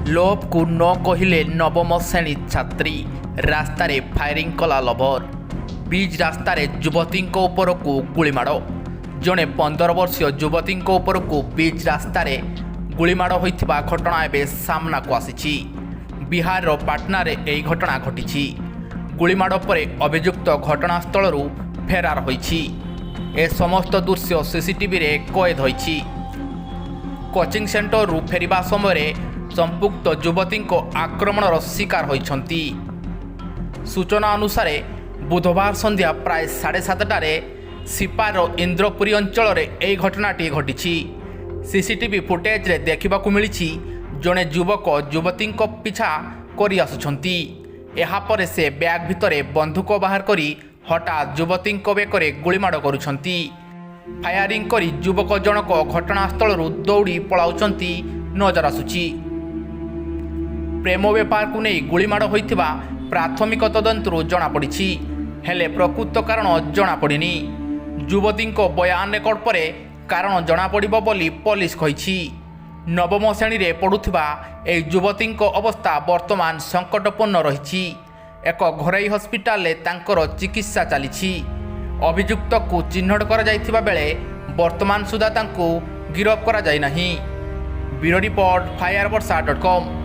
ଲଭ୍କୁ ନ କହିଲେ ନବମ ଶ୍ରେଣୀ ଛାତ୍ରୀ, ରାସ୍ତାରେ ଫାୟାରିଂ କଲା ଲଭର। ବିଚ୍ ରାସ୍ତାରେ ଯୁବତୀଙ୍କ ଉପରକୁ ଗୁଳିମାଡ଼। ଜଣେ 15 ବର୍ଷୀୟ ଯୁବତୀଙ୍କ ଉପରକୁ ବିଚ୍ ରାସ୍ତାରେ ଗୁଳିମାଡ଼ ହୋଇଥିବା ଘଟଣା ଏବେ ସାମ୍ନାକୁ ଆସିଛି। ବିହାରର ପାଟନାରେ ଏହି ଘଟଣା ଘଟିଛି। ଗୁଳିମାଡ଼ ପରେ ଅଭିଯୁକ୍ତ ଘଟଣାସ୍ଥଳରୁ ଫେରାର ହୋଇଛି। ଏ ସମସ୍ତ ଦୃଶ୍ୟ ସିସିଟିଭିରେ କଏଦ ହୋଇଛି। କୋଚିଂ ସେଣ୍ଟରରୁ ଫେରିବା ସମୟରେ ସମ୍ପୃକ୍ତ ଯୁବତୀଙ୍କ ଆକ୍ରମଣର ଶିକାର ହୋଇଛନ୍ତି। ସୂଚନା ଅନୁସାରେ, ବୁଧବାର ସନ୍ଧ୍ୟା ପ୍ରାୟ 7:30ଟାରେ ସିପାର ଇନ୍ଦ୍ରପୁରୀ ଅଞ୍ଚଳରେ ଏହି ଘଟଣାଟି ଘଟିଛି। ସିସିଟିଭି ଫୁଟେଜରେ ଦେଖିବାକୁ ମିଳିଛି, ଜଣେ ଯୁବକ ଯୁବତୀଙ୍କ ପିଛା କରି ଆସୁଛନ୍ତି। ଏହାପରେ ସେ ବ୍ୟାଗ୍ ଭିତରେ ବନ୍ଧୁକ ବାହାର କରି ହଠାତ୍ ଯୁବତୀଙ୍କ ବେକରେ ଗୁଳିମାଡ଼ କରୁଛନ୍ତି। ଫାୟାରିଂ କରି ଯୁବକ ଜଣକ ଘଟଣାସ୍ଥଳରୁ ଦୌଡ଼ି ପଳାଉଛନ୍ତି ନଜର ଆସୁଛି। ପ୍ରେମ ବେପାରକୁ ନେଇ ଗୁଳିମାଡ଼ ହୋଇଥିବା ପ୍ରାଥମିକ ତଦନ୍ତରୁ ଜଣାପଡ଼ିଛି। ହେଲେ ପ୍ରକୃତ କାରଣ ଜଣାପଡ଼ିନି। ଯୁବତୀଙ୍କ ବୟାନ ରେକର୍ଡ ପରେ କାରଣ ଜଣାପଡ଼ିବ ବୋଲି ପୋଲିସ କହିଛି। ନବମ ଶ୍ରେଣୀରେ ପଢ଼ୁଥିବା ଏହି ଯୁବତୀଙ୍କ ଅବସ୍ଥା ବର୍ତ୍ତମାନ ସଙ୍କଟପୂର୍ଣ୍ଣ ରହିଛି। ଏକ ଘରୋଇ ହସ୍ପିଟାଲରେ ତାଙ୍କର ଚିକିତ୍ସା ଚାଲିଛି। ଅଭିଯୁକ୍ତକୁ ଚିହ୍ନଟ କରାଯାଇଥିବା ବେଳେ ବର୍ତ୍ତମାନ ସୁଦ୍ଧା ତାଙ୍କୁ ଗିରଫ କରାଯାଇନାହିଁ। ବ୍ୟୁରୋ ରିପୋର୍ଟ, ଫାୟାର ବର୍ଷା .କମ୍।